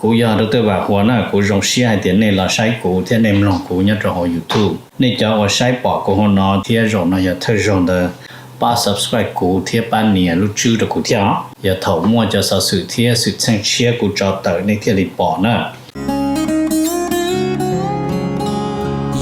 Kuv yog Dr. Vam Huas na, kuv zoo siab hais tias nej los saib kuv thiab nej mloog kuv nyob rau hauv YouTube. Nej cov uas saib pom kuv hauv no thiab zaum no yog thawj zaug ntawd, pab subscribe kuv thiab pab nias lub tswb rau kuv thiab os. Yog thaum muaj cov xov xwm thiab xwm txheej tshiab kuv tso tawm nej thiaj li pom na.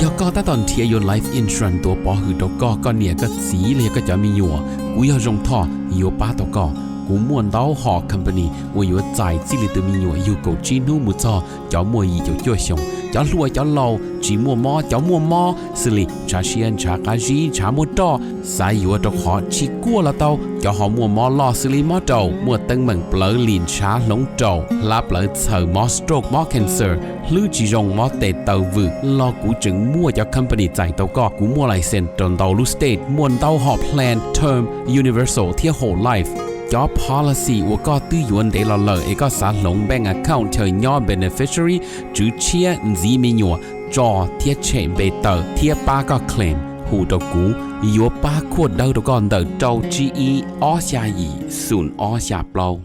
Yog koj tab tom nrhiav yuav life insurance tuav pov hwm rau koj, koj niam koj txiv los yog koj cov me nyuam, kuv yog Zoo Thoj yuav pab tau koj. Kuv muaj ntau hom company uas yuav txais txij li tus me nyuam yug kaum tsib hnub mus txog cov muaj yim caum cuaj xyoos, cov hluas cov laus, tsis muaj mob cov muaj mob, xws li ntshav siab ntshav qab zib ntshav muaj roj, xav yuav rau qhov tsis kuaj los tau, cov ho muaj mob loj xws li mob raum, muaj teeb meem plawv lim ntshav hloov raum, hlab plawv txhaws, mob stroke mob cancer, hlwb tsis zoo mob tes taw vwm los kuv tseem muaj cov company txais tau koj. Kuv muaj license rau ntau lub state, muaj ntau hom plan term, universal thiab whole life. Cov policy uas koj twb yuav ntev los lawm es koj xav hloov bank account chaw nyob beneficiary, tswv tshiab, ntxiv me nyuam, tso thiab tshem npe tawm thiab pab koj claim, hu rau kuv, yuav pab khuaj dawb rau koj ntawm rau tsib ib ob xya yim xoom ob xya plaub.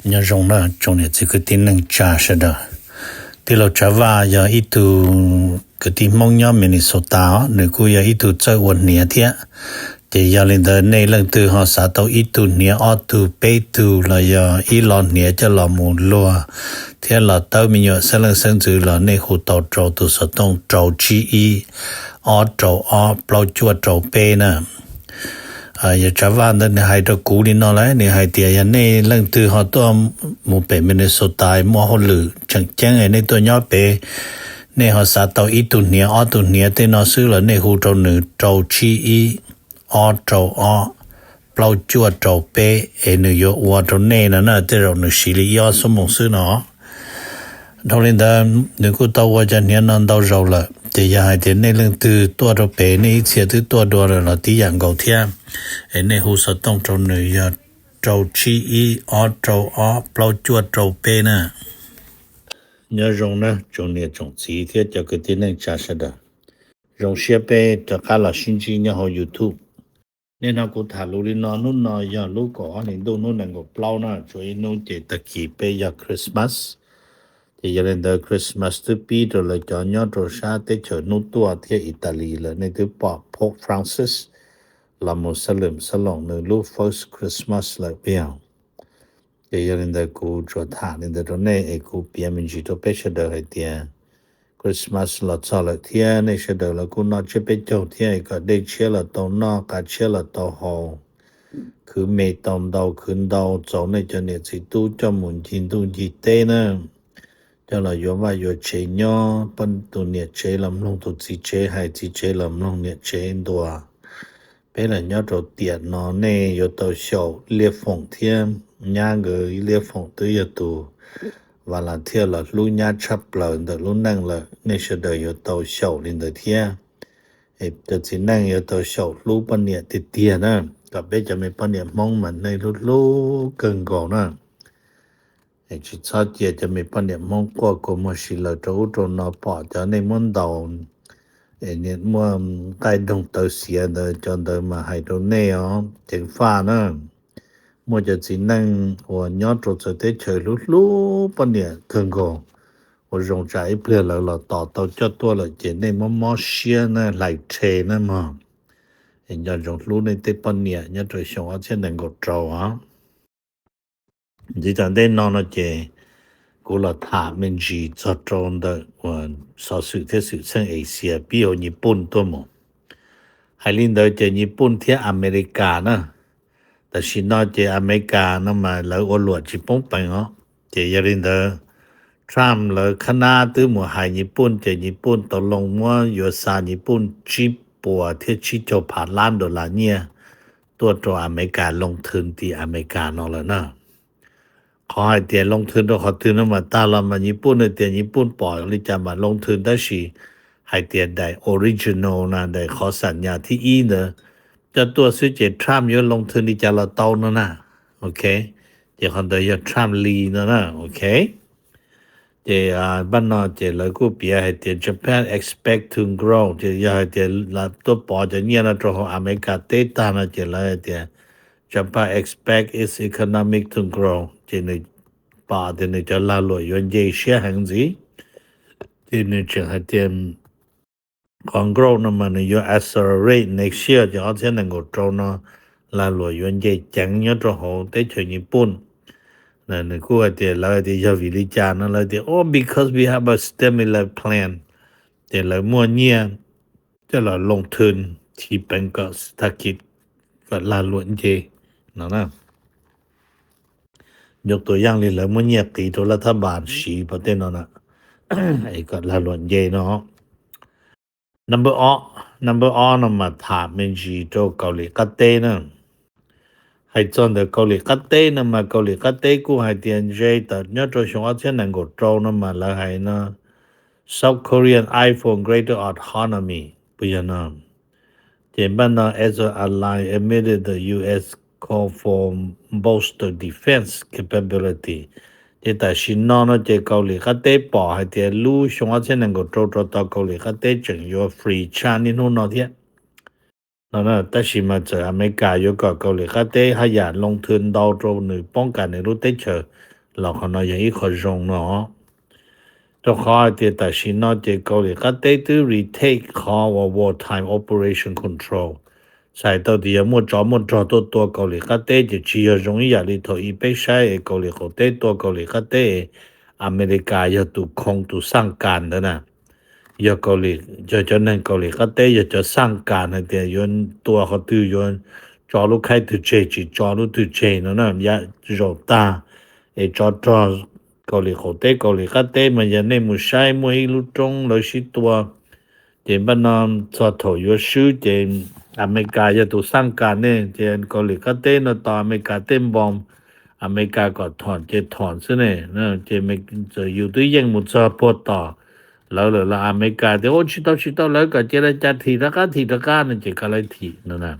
Nyob zoo na tsoom niam txiv kwv tij neej tsa sawv daws. Tij laug Tsav Vaj yog ib tug kwv tij Hmoob nyob Minnesota os, nws kuj yog ib tug txawj ua hniav thiab. Ces yog li ntawd nej leej twg ho xav tau ib tug hniav ob tug peb tug los yog ib lo hniav coj los mus luag thiab los tawb me nyuam xeeb leej xeeb ntxwv los nej hu tau rau tus xov tooj rau tsib ib ob rau ob plaub cuaj rau peb na. Yog Tsav Vaj ntawd nws hais rau kuv li no lawm, nws hais tias yog nej leej twg ho tuaj mus pem Minnesota muaj hauj lwm tseem ceeb nej tuaj nyob pem, nej ho xav tau ib tug hniav ob tug hniav tej no xwb los nej hu rau nws rau tsib ib ob rau ob plaub cuaj rau peb es nws yuav ua rau nej no na, tej zaum nws siv li ib ob xuab moos xwb no. Dhau li ntawd nws kuj tau ua cov hniav no ntau zaus lawm, ces yog hais tias nej leej twg tuaj rau pem nej ib txhia twb tuaj dua lawm los tib yam nkaus thiab, es nej hu xov tooj rau nws yog rau tsib ib ob rau ob plaub cuaj rau peb na. Nyob zoo na tsoom niam tsoom txiv thiab cov kwv tij neej tsa sawv daws. Zoo siab peb rov qab los sib ntsib nyob hauv YouTube. Nej hnov kuv tham lus li no, hnub no yog lub kaum ob hlis ntuj hnub nees nkaum plaub na, tshuav ib hnub ces tag kis peb yog Christmas. Ces yog li ntawd Christmas twb pib rau lawv cov nyob rau sab teb chaws hnub tuaj thiab Italy lawm, nej twb pom Pope Francis los mus xab lwm xab loos nws lub first Christmas lawm peb yog. Ces yog li ntawd kuv tsuas tham li ntawd rau nej es kuv piav me ntsis rau peb sawv daws hais tias Christmas los txog lawm thiab nej sawv daws los kuj noj tsiab peb caug thiab, kom dej tshiab los tau noj, qav tshiab los tau haus, khwv me tau ntau khwv ntau, txaus nej cov niam txiv tub coj mus ncig ntuj ncig teb na. Coj los yuav vaj yuav tsev nyob, poj tus niam tsev los mloog tus txiv tsev hais, txiv tsev los mloog niam tsev ntuas. Peb los nyob rau tiam no nej yuav tau xyaum Liaj Foom thiab, nyab nkawd Liaj Foom twb yog tus vas las thiaj los hlub nyab tshaj plaws ntawm lub neej lawm, nej sawv daws yuav tau xyaum li ntawd thiab. Es cov txiv neej yuav tau xyaum hlub poj niam tiag tiag na, kom peb cov me poj niam Hmoob mas nej hlub hlub kawg nkaus na. Es tsis txhob cia cov me poj niam Hmoob quaj kua muag si lawm rau ub rau no, pom cov nej muab ntaus, es niam muaj nqaij doog taw xiav ntawd, cov ntawd mas hais rau nej os, ceev faj na. Muaj cov txiv neej uas nyob rau txawv teb chaws hlub hlub poj niam kawg nkaus, ua zoo tsam ib pliag lawv los tos tau coj tuaj lawm ces nej mob mob siab na, hlais rhe na mog. Es nco ntsoov hlub nej tej poj niam nyob rau xyoo ob txhiab nees nkaum rau os. Ntxiv tom ntej no no ces kuv los tham me ntsis txog rau ntawm uas xov xwm thiab xwm txheej Asia pib hauv Nyij Pooj tuaj mus. Hais li ntawd ces Nyij Pooj thiab Amelikas na, tam sim no ces Amelikas no mas lawv ua luam tsis poob pees os. Ces yog li ntawd Trump lawv khab nab twb mus hais Nyij Pooj ces Nyij Pooj tau loo muab yuav xa Nyij Pooj tsib puas thiab tsib caug phav lab dollar nyiaj tuaj rau Amelikas loo thwm tim Amelikas no lawm na. Qhov hais tias loo thwm rau qhov twg no mas tag los mas Nyij Pooj hais tias Nyij Pooj pom li cas mas loo thwm, tab sis hais tias daim original na, daim qhov xam nyas thib ib ntawd coj tuaj xwb ces Trump yuav loo thwm li cas los tau no na. Ok, ces qhov ntawd yog Trump li no na. Ok, ces paj no ces lawv kuj piav hais tias Japan expect to grow, ces yog hais tias tuaj pov cov nyiaj no rau hauv Amelikas teb tag no ces lawv hais tias Japan expect its economic to grow, ces nws pom tias nws cov lag luam yuav nce siab heev ntxiv. Ces nws tseem hais tias qhov growth no mas nws yuav accelerate next year, ces ob txhiab nees nkaum rau no lag luam yuav nce ceev nyob rau hauv teb chaws Nyij Pooj. Nws kuj hais tias lawv hais tias yog vim li cas no, lawv tias, oh, because we have a stimulus plan, ces lawv muaj nyiaj coj los loo thwm, thim peev kom thaj kis kom lag luam nce no na. Yog tus yaj li lawv muaj nyiaj qiv rau laj thab npas siv pov tej no na, es kom lag luam nce no. Number ob, number ob no mas tham me ntsis rau Kaus Lim qab teb na. Hais txog ntawm Kaus Lim qab teb no mas Kaus Lim qab teb kuj hais tias ntshe tawm nyob rau xyoo ob txhiab nees nkaum rau no mas lawv hais no South Korean eye for greater autonomy, puas yog no? Ces npaj no as an ally amid the U S call for bolster defense capability. Ces tam sim no no ces Kaus Lim qab teb pom hais tias lub xyoo ob txhiab nees nkaum rau rau tau Kaus Lim qab teb tseem yuav free tshaj niaj hnub no thiab no. Tab sis mas txawm Amelikas yuav kom Kaus Lim qab teb haj yam loo thwm ntau rau nws poob kam nws lub teb chaws los qhov no yog ib qho zoo no. Rau qhov hais tias tam sim no ces Kaus Lim qab teb twb retake qhov uas wartime operation control. Txhais tau tias yog muaj tsov muaj rog tuaj tua Kaus Lim qab teb ces tsis yog zoo ib yam li thaum ub peb saib es Kaus Lim qaum teb tua Kaus Lim qab teb, Amelikas yog tus khoo tus xaj kas ntawd na. Yog Kaus Lim, yog cov neeg Kaus Lim qab teb yog cov xaj kas hais tias yuav tua qhov twg yuav tso lub khaib twg tseg tsis tso lub twg tseg no na, yav zaum tag es tsov rog Kaus Lim qaum teb Kaus Lim qab teb mas yog nej mus saib muaj ib lub roob lawv sib tua, ces npaj no txog thaum yuav swb ces Amelikas yog tus xaj kas ne, ces Kaus Lim qab teb no tos Amelikas tej npoo, Amelikas kom thom ces thom xwb ne. Ces txawm yus twb yeej mus txog puag tom lawv lawm los Amelikas tias ua tsis tau tsis tau lawv kom cia li cas thim rov qab thim rov qab no ces kav lawv thim no na.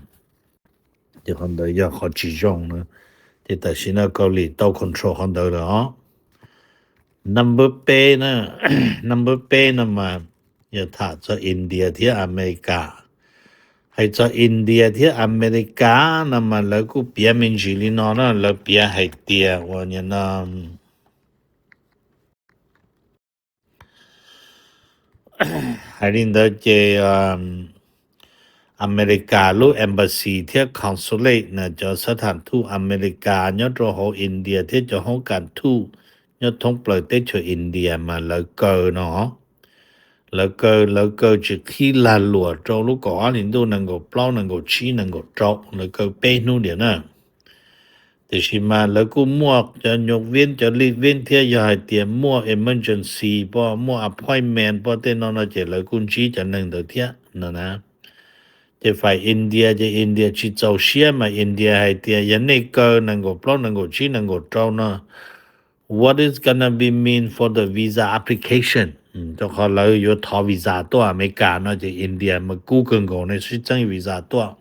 Ces qhov ntawd yog qhov tsis zoo na. Ces tam sim no Kaus Lim tau control qhov ntawd lawm os. Number peb na, number peb no mas yog tham txog India thiab Amelikas. Hais txog India thiab Amelikas no mas lawv kuj piav me ntsis li no na, lawv piav hais tias uas no hais li ntawd ces Amelikas lub embassy thiab consulate na, cov xab tham thuj Amelikas nyob rau hauv India thiab cov hoob kas thuj nyob thoob plaws teb chaws India mas lawv kaw no. Lawv kaw, lawv kaw tsis qhib lag luam rau lub kaum ob hlis ntuj nees nkaum plaub nees nkaum tsib nees nkaum rau, lawv kaw peb hnub diam na. Tiam sis mas lawv kuj muaj cov nyuj viv cov lij viv thiab, yog hais tias muaj emergency poj muaj appointment poj tej no no ces lawv kuj ntsib cov neeg ntawd thiab no na. Ces fais India ces India tsis txaus siab mas India hais tias yog nej kaw nees nkaum plaub nees nkaum tsib nees nkaum rau no, what is gonna be mean for the visa application? Rau qhov lawv yuav thov visa tuaj Amelikas no ces India mas kub kawg nkaus nej sib txeeb visa tuaj.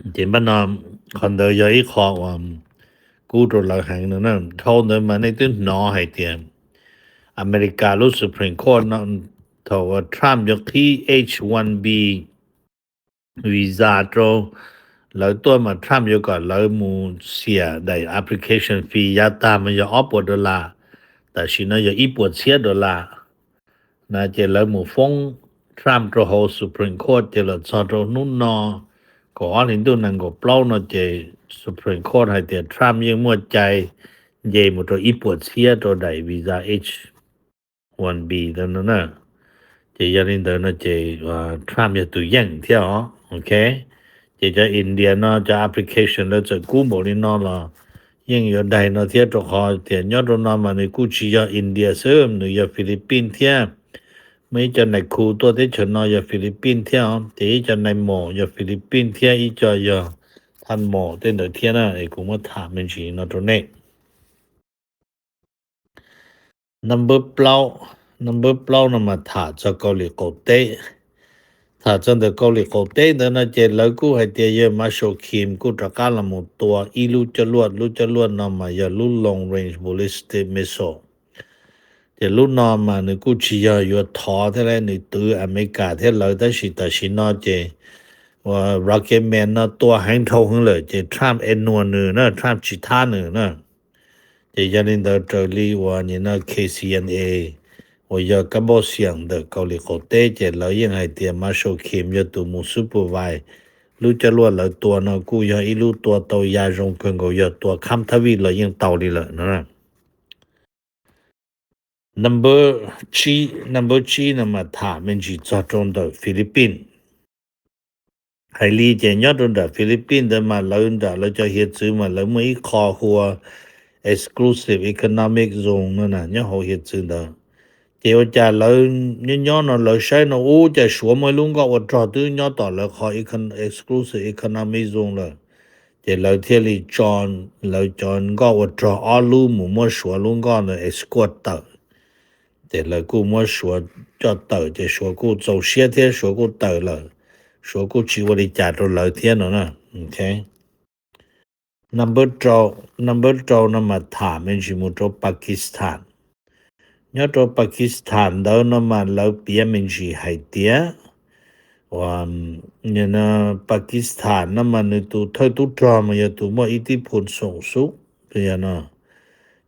Ces npaj no qhov ntawd yog ib qho uas kub rau lawv heev no na. Dhau ntawd mas nej twb hnov hais tias Amelikas lub Supreme Court no thaum Trump yuav qhib H one B visa rau lawv tuaj mas Trump yuav kom lawv mus xiam daim application fee yav tag mas yog ob puas dollar, tam sim no yog ib puas txhiab dollar na. Ces lawv mus foob Trump rau hauv Supreme Court ces los txog rau hnub no kaum ob hlis ntuj nees nkaum plaub no ces Supreme Court hais tias Trump yeej muaj cai nce mus rau ib puas txhiab rau daim visa H one B no na. Ces yog li ntawd no ces Trump yog tus yeej thiab os, ok. Ces cov India no cov application lawv txawm kub npaum li no los yeej yuav daig no thiab, rau qhov tias nyob rau no mas nws kuj tsis yog India xwb, nws yog Philippines thiab. Muaj ib co nais khu tuaj teb chaws no yog Philippines thiab os, ces ib co nais maum yog Philippines thiab, ib co yog thaj maum tej ntawd thiab na. Es kuv muab tham me ntsis no rau nej. Number plaub, number plaub no mas tham txog Kaus Lim qaum teb. Tham txog ntawm Kaus Lim qaum teb ntawd no ces lawv kuj hais tias yawg Marshall Kim kuj rov qab los mus tua ib lub coj luaj, lub coj luaj no mas yog lub long range ballistic missile. Ces lub no mas nws kuj tsis yog yuav thov thiab, nws twv Amelikas thiab lawv, tab sis tam sim no ces Rocket Man no tua heev dhau heev lawm ces Trump ignore nws na, Trump tsis thab nws na. Ces yog li ntawd raws li uas nim no K C N A uas yog kab npauj xiam ntawm Kaus Lim qaum teb ces lawv yeej hais tias Marshall Kim yog tus mus supervise lub coj luaj lawv tua no kuj yog ib lub tua tau ya zoo kawg nkaus, yog tua kham thab vij los yeej tau li lawm no. Number tsib, number tsib no mas tham me ntsis txog rau ntawm Philippines. Hais li ces nyob rau nram Philippines ntawd mas lawv nram lawv cov hiav txwv mas lawv muaj ib qho hu ua exclusive economic zone no na nyob hauv hiav txwv ntawd. Ces ua cas lawv nyob nyob no lawv saib no ua cas Suav muaj ib lub nkoj ua rog twb nyob tom lawv qhov exclusive economic zone lawm. Ces lawv thiaj li tso lawv cov nkoj ua rog ob lub mus muab Suav lub nkoj ntawd escort tawm. Ces lawv kuj muab Suav coj tawm ces Suav kuj txaus siab thiab Suav kuj tawm lawm. Suav kuj tsis ua li cas rau lawv thiab no na. Number rau no mas tham me ntsis mus rau Pakistan. Nyob rau Pakistan ntawd no mas lawv piav me ntsis hais tias Pakistan no mas nws tus thawj tub rog mas yog tus muaj ib tib phum xoom xub yog no.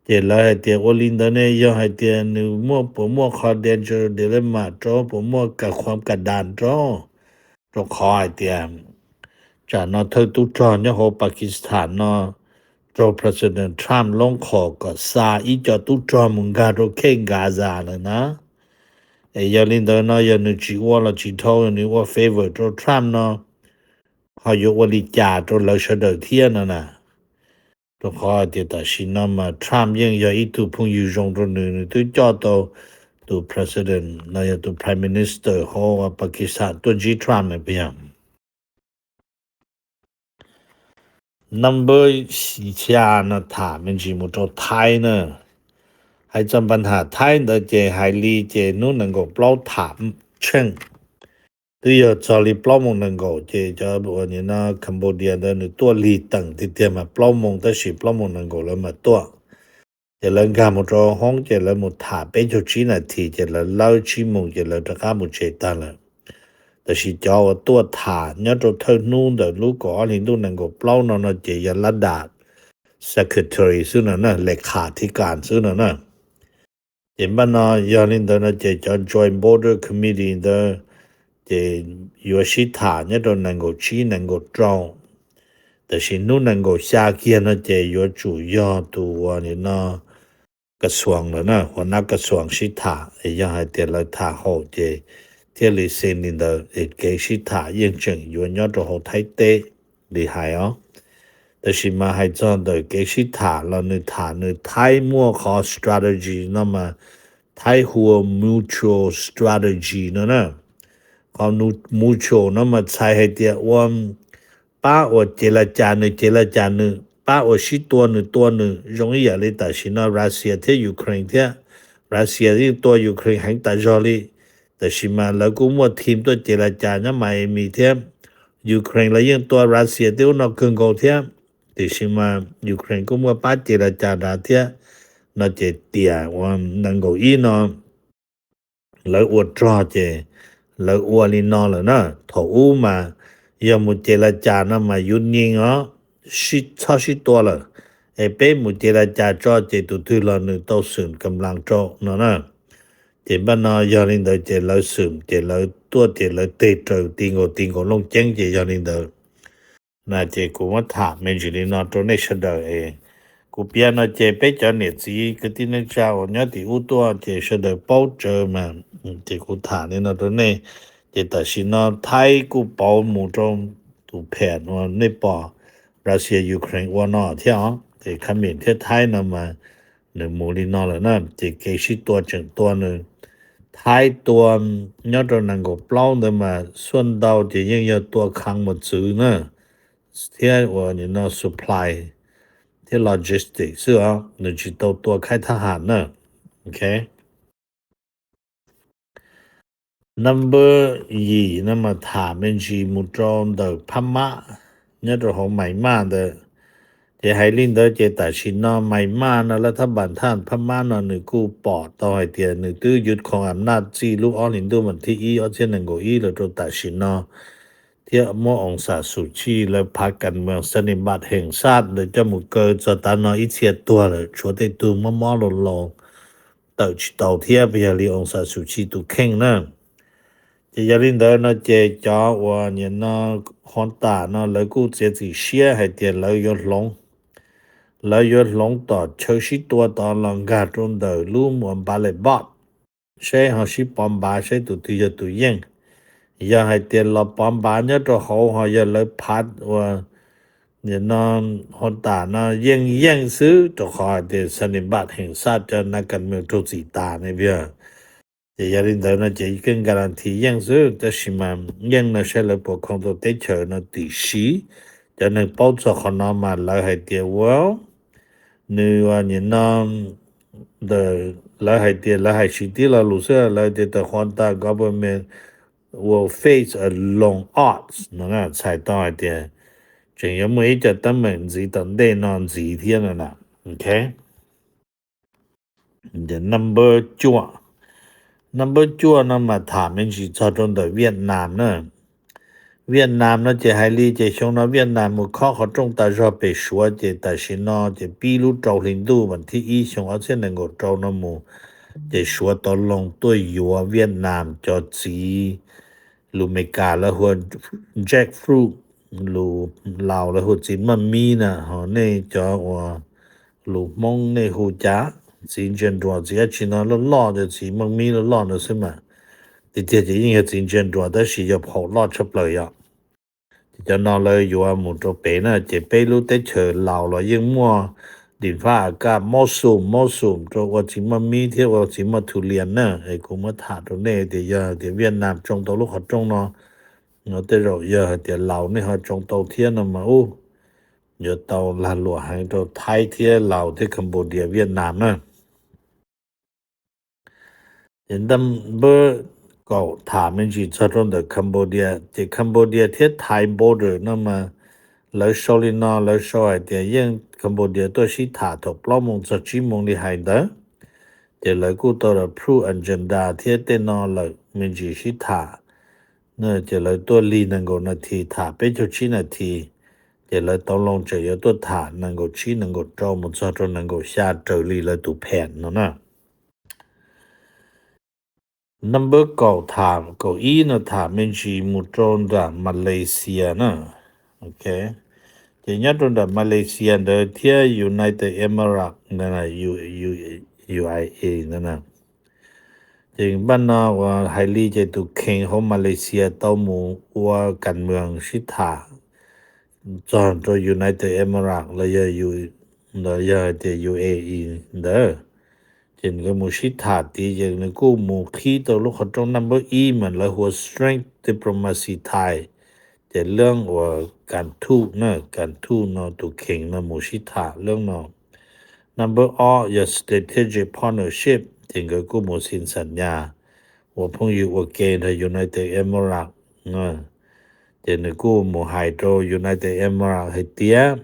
Ces lawv hais tias ua li ntawd ne yog hais tias nws muaj puas muaj qhov danger dilemma rau puas muaj kas khuam kas das rau, rau qhov hais tias tsam no thawj tub rog nyob hauv Pakistan no raug President Trump loob qhom kom xa ib co tub rog mus nkag rau khej Gaza lawm na. Es yog li ntawd no yog nws tsis ua los tsis dhau, yog nws ua favor rau Trump no ho yuav ua li cas rau lawv sawv daws thiab no na. Rau qhov hais tias tam sim no mas Trump yeej yog ib tug phooj ywg zoo rau nws, nws twb coj tau tus president los yog tus prime minister hauv Pakistan tuaj ntsib Trump na puas yog. Number xya no tham me ntsis mus rau Thaib na. Hais txog npa nham Thaib ntawd ces hais li ces hnub nees nkaum plaub tham tsheej twb yog txog li plaub moos nees nkaum ces cov uas nim no Cambodia ntawd nws tuaj lig teem tiag tiag mas plaub moos tab sis plaub moos nees nkaum lawv mam tuaj. Ces lawv nkag mus rau hoob ces lawv mus tham peb caug tsib nas this ces lawv lawb tsib moos ces lawv rov qab mus tsev tag lawm. Tab sis cov uas tuaj tham nyob rau thawj hnub ntawm lub kaum ob hlis ntuj nees nkaum plaub no no ces yog lab dam secretary xwb no na, le kham thib kas xwb no na. Ces npaj no yog li ntawd no ces cov Joint Border Committee ntawd ces yuav sib tham nyob rau nees nkaum tsib nees nkaum rau. Tab sis hnub nees nkaum xya kiag no ces yuav tsum yog tus uas nim no kas xuas lawm na, huas nab kas xuas sib tham, yog hais tias lawv tham haum ces thiaj li xij li ntawd es kev sib tham yeej tseem yuav nyob rau hauv Thaib teb li hais os. Tab sis mas hais txog ntawm kev sib tham los nws tham nws Thaib muaj qhov strategy no mas Thaib hu ua mutual strategy no na. Qhov mutual no mas txhais hais tias ua pab uas ces la cas nws ces la cas nws, pab uas sib tua nws tua nws, zoo ib yam li tam sim no Russia thiab Ukraine thiab. Russia yeej tua Ukraine heev tas zog li, tab sis mas lawv kuj muaj team tuaj ces la cas nyob Miami thiab. Ukraine los yeej tua Russia tej ub no kawg nkaus thiab, tiam sis mas Ukraine kuj muaj pab ces la cas nrad thiab. No ces tiam uas nees nkaum ib no lawv ua rog ces lawv ua li no lawm na. Thaum ub mas yog mus ces la cas no mas yus nyees os, txhob sib tua lawm, es peb mus ces la cas tso ces tus twg los nws tau xwm kam las rau no na. Ces npaj no yog li ntawd ces lawv xwm ces lawv tuaj ces lawv teg raws ti nkaus ti nkaus looj ceeb ces yog li ntawd. Na ces kuv muab tham me ntsis li no rau nej sawv daws es kuv piav no ces peb cov niam txiv kwv tij neej tsa uas nyob tim ub tuaj ces sawv daws paub tsawv mas, ces kuv tham li no rau nej. Ces tam sim no Thaib kuj pauv mus rau tus phem uas nej pom Russia Ukraine ua no thiab os, ces Khab Mim thiab Thaib no mas nws mus li no lawm na, ces kev sib tua tseem tua nws. Thaib tua nyob rau nees nkaum plaub ntawd mas xuaj ntau ces yeej yog tua khang mus txwv na, thiab uas nim no supply thiab logistic xwb os, nws tsis tau tua khaib thab ham na. Ok. Number yim no mas tham me ntsis mus rau ntawm Phab Mab nyob rau hauv Maiv Maj ntawd. Ces hais li ntawd ces tam sim no Maiv Maj no lawv thab npas thaj Phab Mab no nws kuj pom tau hais tias nws twb yus khoom am naj txij lub ob hlis ntuj vas thib ib ob txhiab nees nkaum ib los rau tam sim no, thiab muab Aung San Suu Kyi lawv phav kas moos xab nis npam hees xaj ntawd coj mus kaw txog tav no ib txhia tuag lawm, tshuav tej tug mob mob laus laus tawm tsis tau thiab, yog li Aung San Suu Kyi tus kheej na. Ces yog li ntawd no ces cov uas nim no Junta no lawv kuj txiav txim siab hais tias lawv yuav hloov, lawv yuav hloov tom chaw sib tua tod los nkag rau ntawm lub uas npav lem bot, saib ho sib pov npav saib tus twg yog tus yeej. Yog hais tias los pov npav nyob rau hauv ho yog lawv phav uas nim no Junta no yeej yeej xwb, rau qhov hais tias xab nis npam hees xaj cov nas kas moos raug txim tas ne yog. Ces yog li ntawd no ces kawg guarantee yeej xwb, tab sis mas yeej no saib lawv puas khoo tau teb chaws no. Tiam sis cov neeg paub txog qhov no mas lawv hais tias ua nws nim no ntawm lawv hais tias, lawv hais siv tib lo lus xwb, lawv tias the Junta government will face a long odds no, txhais tau hais tias tseem yuav muaj ib co teeb meem ntxiv tom ntej no ntxiv thiab no na. Ok, number cuaj, number cuaj no mas tham me ntsis txog rau ntawm Vietnam na. Vietnam no ces hais li ces xyoo no Vietnam mus khob qhov rooj tas zog pem Suav ces tam sim no ces pib lub rau hli ntuj vas thib ib xyoo ob txhiab nees nkaum rau no mus ces Suav tau loo tuaj yuav Vietnam cov txiv, lus Meskas lawv hu ua jackfruit, lus Laus lawv hu ua txiv maj mib na, ho nej cov uas lus Hmoob nej hu cas, txiv ntsia nruas, txiv dab tsi no loj loj, txiv maj mib loj loj ntawd xwb mas. Tiag tiag ces yeej yog txiv ntsia nruas tab sis yog phaum loj tshaj plaws yom. Ces cov no lawv yuav mus rau pem na, ces peb lub teb chaws Laus los yeej muaj dim fab a kaj mob xum mob xum rau ua txiv maj mib thiab ua txiv maj thu lias na. Es kuv muab tham rau nej tias yog tias Vietnam tsoo tau lub qhov rooj no, no tej zaum yog hais tias Laus nej ho tsoo tau thiab no mas ub, yuav tau lag luam heev rau Thaib thiab Laus thiab Cambodia, Vietnam na. Ces ntaj npawb kaum tham me ntsis txog rau ntawm Cambodia, ces Cambodia thiab Thai border no mas lawv sau li no, lawv sau hais tias yeej Cambodia tuaj sib tham thaum plaub moos txog tsib moos li hais ntawd. Ces lawv kuj tau approve agenda thiab tej no lawm me ntsis sib tham. Ces lawv tuaj lig nees nkaum nas this, tham peb caug tsib nas this. Ces lawv tau loo tseem yuav tuaj tham nees nkaum tsib nees nkaum rau mus txog rau nees nkaum xya raws li lawv tus phees no na. Number kaum tham, kaum ib no tham me ntsis mus rau nram Malaysia na. Ok, ces nyob rau nram Malaysia ntawd thiab United Emirates ntawd, U I A ntawd na. Ces npaj no uas hais li ces tus kheev hauv Malaysia tau mus ua kas moos sib tham txog rau United Emirates los yog, los yog hais tias U A E ntawd. Ces nkawd mus sib tham tid ces nws kuj mus qhib tau lub qhov rooj naj npawb ib mas lawv hu ua strength diplomacy ties. Ces leej uas kas thuj na, kas thuj no tus kheev no mus sib tham leej no. Naj npawb ob yog strategic partnership, ces nkawd kuj mus xi xam nyas ua phooj ywg ua ke nrog United Emirates. Ces nws kuj mus hais rau United Emirates hais tias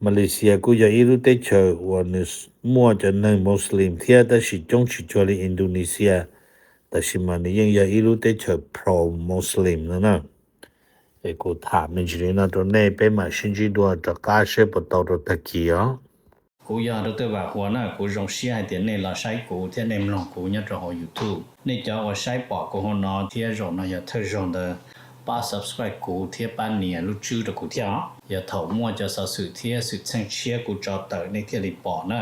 Malaysia kuj yog ib lub teb chaws uas nws muaj cov neeg Muslim thiab tab sis coob tsis cuag li Indonesia, tab sis mas nws yeej yog ib lub teb chaws pro-Muslim no na. Es kuv tham me ntsis li no rau nej, peb mam sib ntsib dua rov qab seb puas tau rau tag kis os. Kuv yog Doctor Vam Huas na, kuv zoo siab hais tias nej los saib kuv thiab nej mloog kuv nyob rau hauv YouTube. Nej cov uas saib pom kuv hauv no thiab zaum no yog thawj zaug ntawd, pab subscribe kuv thiab pab nias lub tswb rau kuv thiab os. Yog thaum muaj cov xov xwm thiab xwm txheej tshiab kuv tso tawm nej thiaj li pom na.